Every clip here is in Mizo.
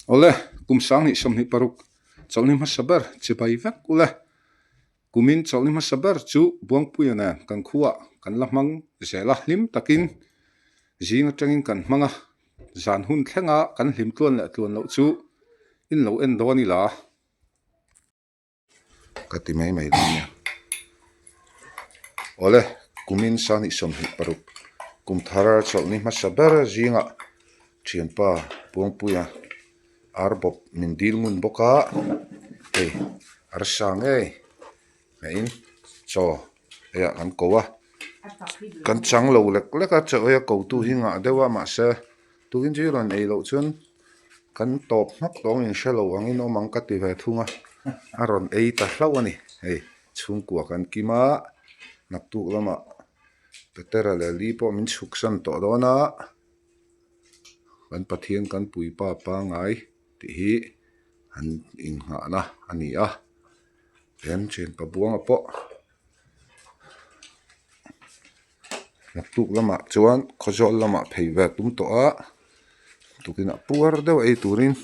Awle, kum 2026 chawlhni hmasa ber chibai vek ule. Kumin chawlhni hmasa ber chu Buangpuia nen kan khuaah kan la hmang zel a, hlim takin zing atangin kan hmang a, zan hun thlenga kan hlim tluan leh tluan loh chu in lo en dawn ila. Ka ti mai mai dawn nia. Awle, kumin 2026 kum thar chawlhni hmasa ber zingah thianpa Buangpuia ar bawp min dil ngun bawk a, hei arsa ngei hmeiin chaw hei ah kan ko a, kan chang lo lek lek a chaw ei a ko tu hi ngah deuh a mahse tukin chu i rawn ei loh chuan Kan tawp hmak tawng in hre lo angin awm ang ka ti ve thung a, a rawn ei ta hlauh a ni. Hei chhungkua kan kim a, naktuk lamah Petera leh Li pawh min chhuk san tawh dawn a, kan Pathian kan puipa pangngai tih hi an innghahna a ni a, then thianpa Buanga pawh. Naktuk lamah chuan khawzawl lamah phei ve a tum tawh a tukinah puar deuh ei turin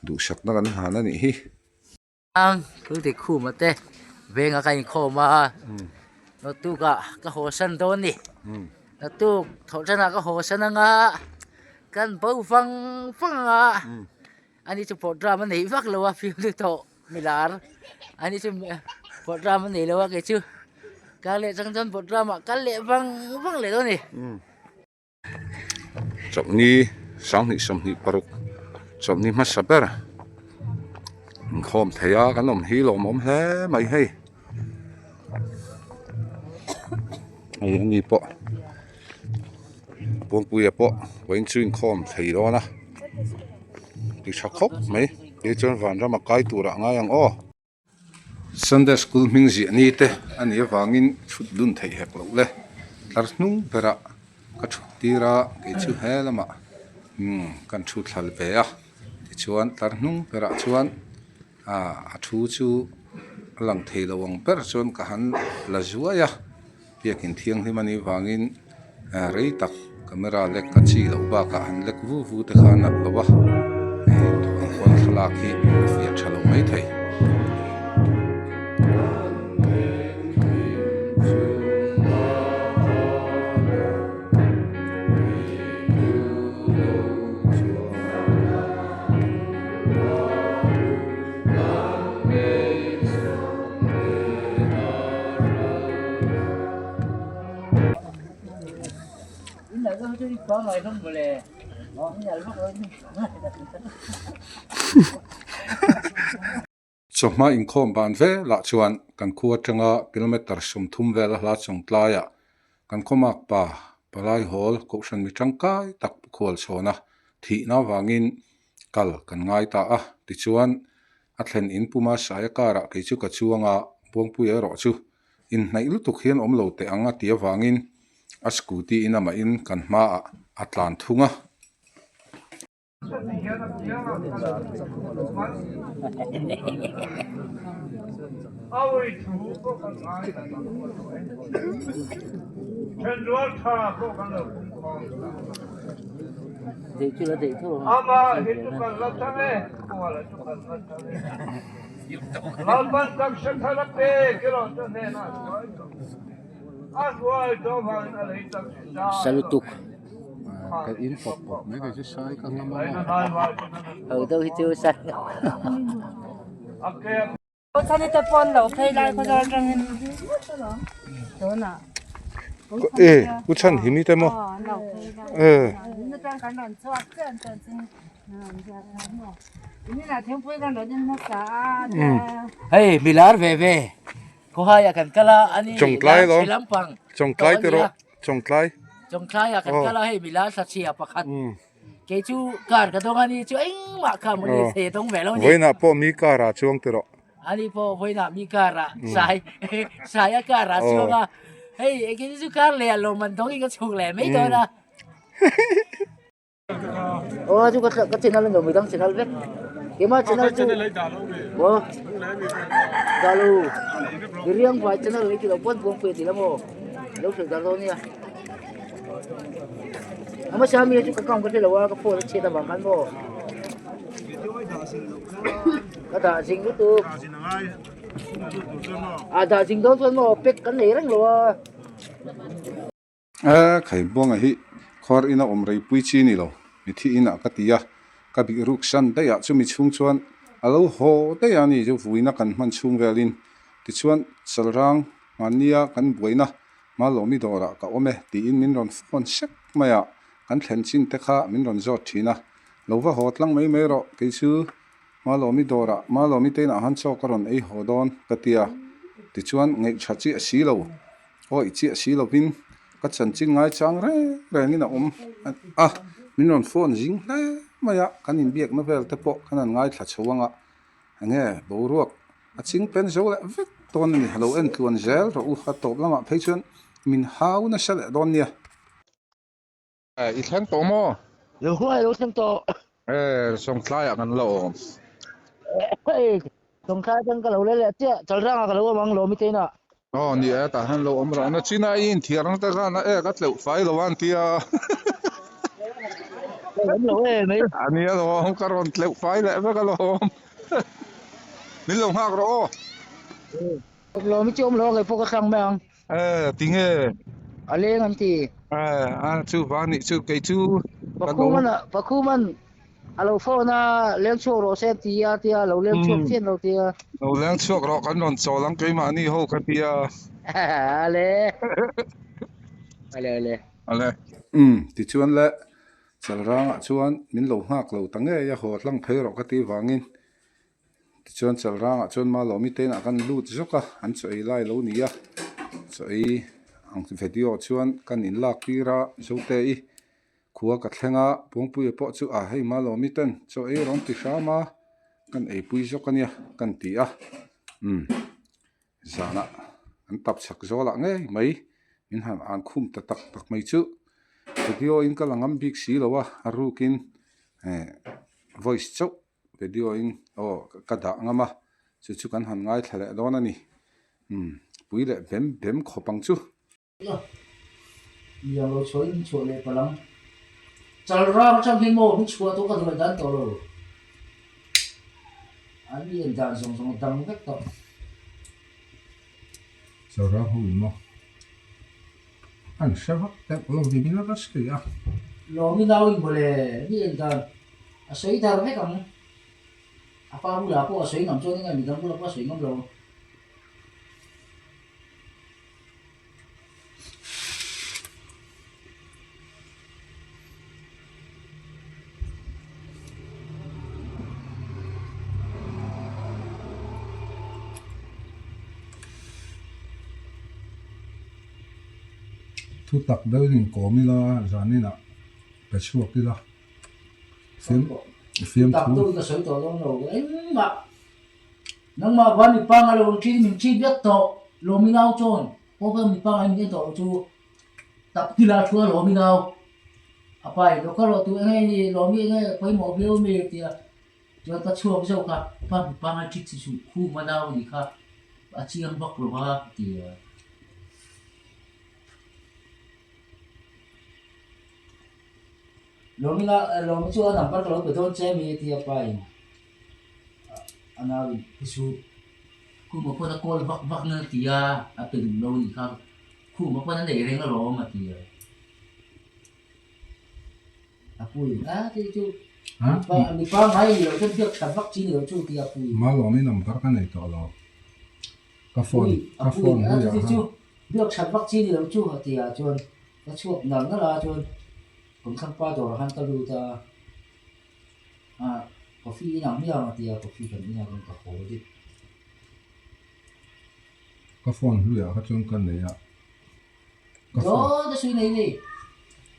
duhsakna kan hlan a nih hi. Ang thil ti khum a te venga ka inkhawm a naktukah ka haw san dawn a ni naktuk thawh tanah ka haw san anga kan bo vang vang anga ani chu program a neih vak lo a fimkhur tawh. Milar ani chu program a nei lo a kei chu kar leh chang chuan program ah kal leh vang vang leh dawn a ni. Chawlhni 2026 chawlhni hmasa ber inkhawm thei a kan awm hi lawmawm hle mai hei hei ani pawh Buangpuia pawh vawiin chu inkhawm thei dawn a ti tha khawp mai. Kei chuan vanram a kai turah ngai ang aw. Sunday school hming ziah ni te a nih avangin thut dun theih hek loh le. Tlar hnung berah ka thut tir a, kei chu he lamah umm kan thu thlal ve a. Tichuan tlar hnung berah chuan ah a thu chu a lang thei lo ang ber chuan ka han la zuai a. Biakin thianghlim a nih vangin rei tak camera lek a chi loh bakah han lek vu vu te kha a nat lo a, hei ang khuan thlalak hi a fiah tha lo maithei. Chawhma inkhawm ban velah chuan kan khua atanga kilometre 30 vel a hla chung tlaiah kan khawmak pa Palai Hall Kohhran mi tangkai tak pu khual chhawn a thihna avangin kal kan ngai ta a, tichuan a thlen in puma saia karah kei chu ka chuang a, Buangpui erawh chu inhnaih lutuk hian awm lo teh ang a ti avangin a scooty in amahin kan hmaah a tlan thung a. Sa lutuk Ka in pawp pawp mai kei chu sai ka ngam a ho deuh hi chu sai E u chhan hi mi te maw e Hei milar ve ve khawhai ah kan kal a ani Chawngtlai lo lampang Chawngtlai te rawh Chawngtlai Chawngtlai ah kan kal a hei milar thachhia pakhat Kei chu car ka dawng a ni chu engmah kha mawni se dawng ve lo ni. Vawiinah pawh mi car ah chuang ti rawh. Ani pawh vawiinah mi car ah sai sai a car ah chuang a. Hei engkim chu car leh a lawmman dawng in ka chhuk leh mai dawn a. Aw chu ka ka channel a ni lo midang channel vek. Keimah channel chu maw dah lo Riang vai channel i ti lo pawn buang pui a ti la maw lo hrilh dar dawn nia. Ama Sami chu ka account ka hre lo a ka phone a chhiat avang khan maw. Ka dah zing lutuk. A dah zing dawn chuan maw pack kan nei reng lo a. E Khaibuanga hi khuar ina awm rei pui chi ni lo, mithi inah ka ti a, ka bih ruk san daih ah chumi chhung chuan a lo haw daih a ni chu vuina kan hman chhung velin tichuan Chalrang hmannia kan buaina Malawmi dawrah ka awm e tiin min rawn phone sek mai a, kan thlen chin te kha min rawn zawt thin a, lo va haw tlang mai mai rawh kei chu Malawmi dawrah Malawmi te inah han chaw ka rawn ei haw dawn ka ti a, tichuan ngaih tha chiah si lo, awih chiah si lovin ka chanchin ngaichang reng rengin a awm a, min rawn phone zing hle mai a, kan inbiakna vel te pawh kan han ngaithla chho ang a. Enge boruak a ching pen zo leh vek dawn a ni, lo en tluan zel rawh u, a tawp lamah phei chuan min hau nasa leh dawn nia. I thleng tawh maw? Lo huai lo thleng tawh. E, Sawngtlaiah kan la awm. Hei, Sawngtlai atang ka lo leh leh chiah, Chalrangah ka lo awm ang Lawmi te inah. Aw ni e, tah hian lo awm rawh. Na china i inthiar na te khan a ek a tleuh fai lo a an tia. Awm lo e mai. A ni alawm, ka rawn tleuh fai leh vek alawm. Min lo nghak rawh aw. Awm lo, mi chu awm lo a kei pawh ka thlang mai ang. E, tinge? A leng an ti. E, a chu va nih chu kei chu ka lo. Pakhuman Pakhuman a lo phone a leng chhuak rawh se ti a tia lo leng chhuak chian lo tia. Lo leng chhuak rawh kan rawn chawl ang keimahni ho ka tia. Ale. Ale ale. Ale. Umm tichuan le Chalrangah chuan min lo nghak lo ta ngei a haw tlang phei rawh ka tih vangin Tichuan Chalrangah chuan Malawmi te inah kan lut zawk a, an chaw ei lai lo ni a, chaw ei ang video chuan kan inlak tir a, Zote i khua ka thleng a, Buangpuia pawh chu ah hei Malawmi ten chaw ei rawn ti hram a, kan eipui zawk a nia kan ti a, umm zanah an tap chak zawlah ngei mai min han an khum ta tak tak mai chu video in ka la ngam bik si lo a, a rukin eh voice chauh. Video in aw ka dah ngam a, chu chu kan han ngaithla leh dawn a ni. Umm pui leh bem bem khawp ang chu. Liang lo chhuah in min chhuah leh palh ang. Chalrang atang hian maw min chhuah tawh ka duai dan tawh lo. An mi en dan zawng zawng a dang vek tawh. Chalrang ho in maw an hre vak deuh lo ni min a sawi a. Lawmi nau in mawle mi en dan A sawi dar vek ang. A pa bulah pawh a sawi ngam chuan enge midang bulah pawh a sawi ngam lo. Thu tak deuhin inkawm ila zaninah pe chhuak ila. Fiam Tak deuhin ka sawi tawh dawn lo engmah nangmah van mipa nga lo ṭin min ṭi vek tawh lawmi nau chuan pawh kha mipa nga min en tawh lo chu tak kila thu a lawmi nau a pa in lo ka rawh tu enge ni lawmi enge pawimawh viau mi tia chuan ka chhuak zauh kha pa mipa nga ṭi chi suh khuma nau ni kha a chiang vak lo a tia. Lawmina Lawmi chu a number ka lo pe dawn che mi a ti a pa in a nau in Isu khuma pawn a call vak vak na ti a a pe duh lo a nih kha khuma pawn a nei reng alawm a ti a a pu in a ti chu mipa ngai ni loh chuan biak that vak chi ni loh chu ti a pu in. Malawmi number ka nei tawh lo ka phone ka phone a pu in a ti chu biak that vak chi ni loh chu a ti a chuan ka chhuak nal nal a chuan. Kawmthlang pa dawrah khan ka lut a, ah coffee in ang hmiang a ti a, coffee kan inah chuan ka haw deuh. Ka phone hluiah kha chuan ka nei a, ka phone. Aw ka sawi nei nei,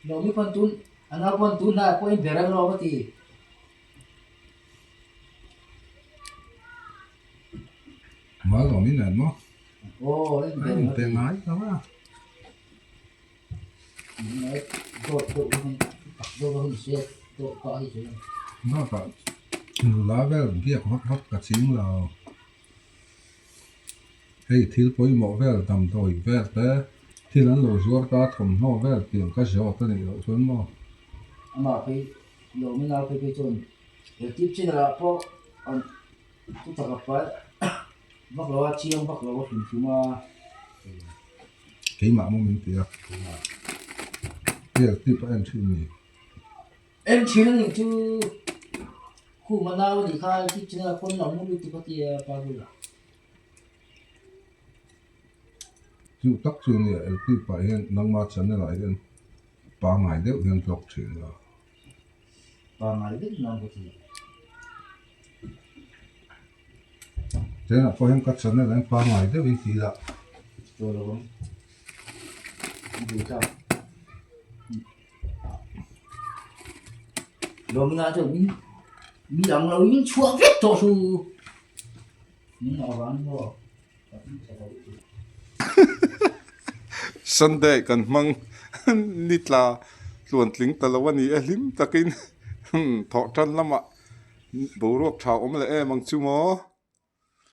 Lawmi pawn tun a nau pawn tun hnaiah pawh in ber ang rawh ka ti. Malawmi nen maw? Aw in ber ang a ti. A in pe ngai lo a. Bakah nula vel biak vak vak ka ching lo. Hei thil pawimawh vel damdawi vel te thil an lo zuar ta thawmhnaw vel tiang ka zawt a nih loh chuan maw. Amah phei Lawmi nau phei phei chuan. Youtube channel ah pawh an thutak a pai vak lo a chiang vak lo a hrim hrim a. Keimah maw min ti a? Youtube a en thin ni. En thin a nih chu khum a nau a nih kha youtube channel ah pawn lang lutuk a tia pa bulah. Chu tak chu nia youtube ah hian nangma channel ah hian pangngai deuh hian vlog thin a. Pangngai deuh nan ka ti. Tunah pawh hian ka channel ah hian pangngai deuhin ti ila. Chaw lo ang. Buaithlak. Lawmna chuan min mi ang lo in chhuah vek tawh su. Sunday kan hmang ni tla tluan tling ta lo a ni e hlim takin thawh tan lamah boruak tha awm leh em ang chu maw.